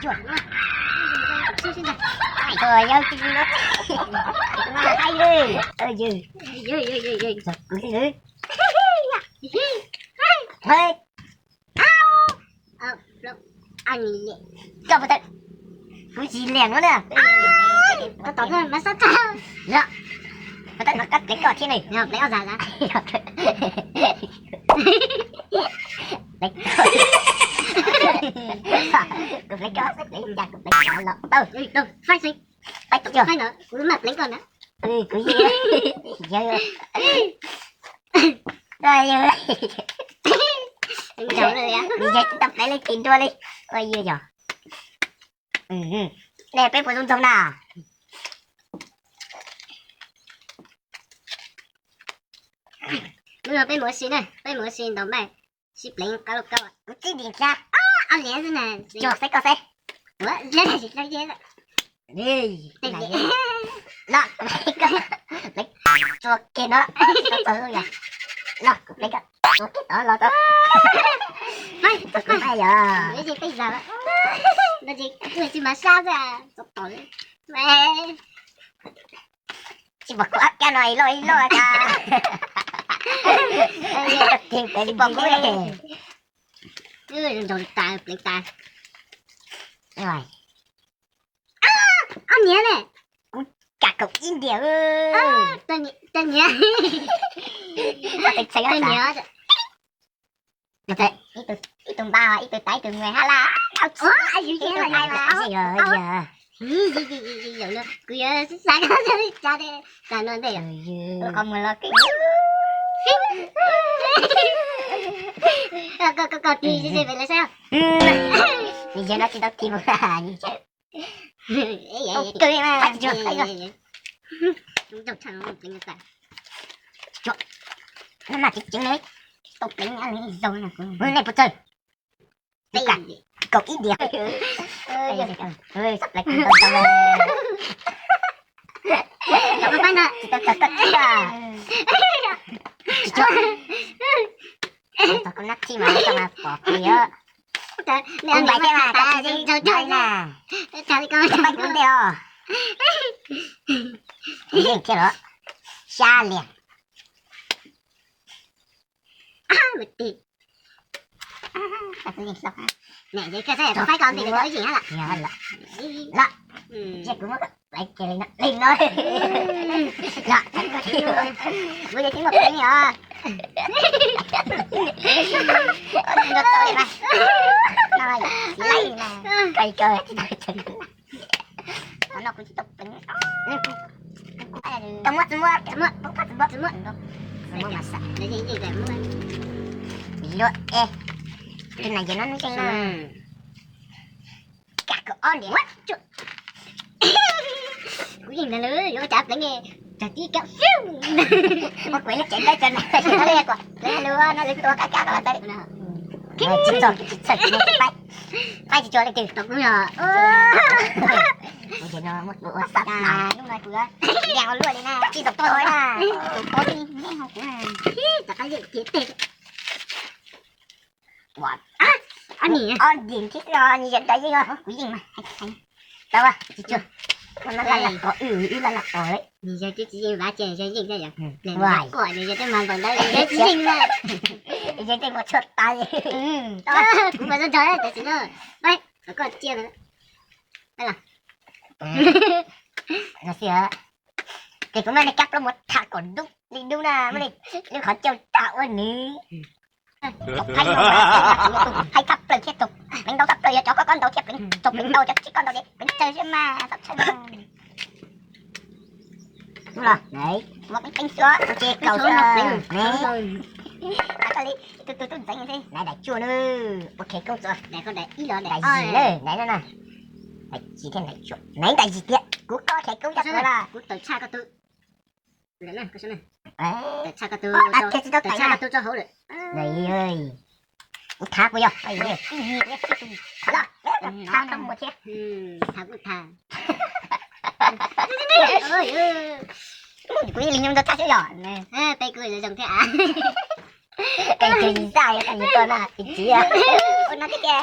Cuag. Tus yau tus no. Ua haib lawm. Yog kuv li lawm. Hei. Koj puas tau, kuv tsis liam no na. Koj tom no mas sab tag. Yog, puas tau no koj pleev koj thiab ne. Yog pleev ob zag na. Pleev koj. Kuv pleev koj, kuv pleev koj los tau. Faib xwb. Faib tus faib no kuv mam pleev koj na. Kuv yog, yog, yog tsis tau pleev leej twg dua li. Ua yog yog. Ne peb puas zoo nraug na? Hnub no peb mus ua si na, peb mus ua si ntaus npaj, sib pleev qab lauj kaub. Kuv tib dim kiag. Ob liab xwb na. Cuag xwb koj xwb. Ua, liab tsis tau yev. Los, pleev koj, pleev txog kiag no, txog yog. Los, kuv pleev koj, txog kiag tod los txog. Txog kuv npaj yog. Peb zag, no ces kuv tsis mas sab xwb, txog tom. Tsis pom kuv ab kab no ib loj ib loj tas. Tsis pom kuv. Nraug tas pleev tas. Ob niam ne. Kuv kam kaum ib diam. Tau niam. Tau niam. Ib tug npaj, ib tug tas, ib tug me hab laj. Kuv yuav xav tas no ntej. Qhov muag los koj, koj tig ze ze pem lawv saib. Nws yog no tsis tau tig mus. Kawg li mas. Mas tseeb tseeb ne, tau pleev zoo na. Nej puas tsawg? Kaum ib diam. Tsis tau txog koj txij. Tsis tau. Txog koj nab txij mas koj mas pom kuv yog. Kuv npaim thiab mas koj tsis zoo na. Koj npaim kuv ntej os. Yeej thiab los. Xya liam. Los, kuv muab leej no. Los, kuv yeej tib muaj peev os. Qhov no kuv tsis tau peev. Tau muab tsis muab, muab, muab tsis muab, tsis muab mas xav. Luaj es, tus nam ces no nws tseem na. Kaum ob diam. Kuv yeej ntag lawm, yuav ua cas pleev ne, tag tib kaum xwb. Muab kuv lub cev ntaub tso na, pleev lub no lub tua kab kab los tau. Tsis txog, tsis txog, tsis txog, faib tsis txog leej twg. Ua no muab ua xab na, hnub no kuv liam ua luaj li na, tsis tau tuaj na, tsis tau tuaj li ne ho kuv na. Rov qab yeej kiag teg. Ob dim thiab no nws yog dab yeej os, kuv yeej mas. Tau tsis tsuag, no laj laj qos, wb laj laj qos li. Nws yog twb tsis yeej vav cia yog yeej thiab yom. Kuam nws yog tej mas npaum ntawd yog tsis yeej na. Yog tej mas tshuaj tas li. Kuv mas zoo nraug tab sis no, koj cia no. Ces kuv muab nej kab plaub mus tham kom dub li dub na, muab nej lub qhov coj tham ua nws. Tus phaib no mas tus phaib kab plaws thiab tus pleev ntau kab plaws, yog cov koj koj ntau thiab pleev, tus pleev ntau cov tsis koj ntau ces pleev tsawg xwb mas txhob txhawj. Hnub no muab pleev pleev xwb, tus ces kaum xwb ne. Koj li tus tus tub ntxeev thiab, nais daim cuaj na, ua khev koob txuas, daim yim na, daim no na, daim yim thiab daim cuaj, nais daim yim tiag, kuv koj khev koob txuas na, kuv tawm tshaj koj tus. Tawm tshaj koj tus, tawm tshaj koj tus tso hauv lawm. Kuv thav puas yog? Thav kuj thav. Kuv yeej li nyoo ntau tshaj xwb yom. Peb kuj zoo zoo thiab. Koj tsis zaj, koj tsis tuaj na, tsis txiv. Ua no thiab ces.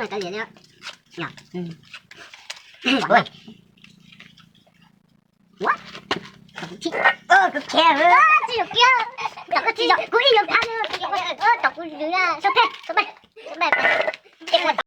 mas kav liam li. Ua, kuv khiav, tsis yog kiag, tom koj tsis yog kuv ib yam, tom kuv, sau phem, sau phem, sau phem.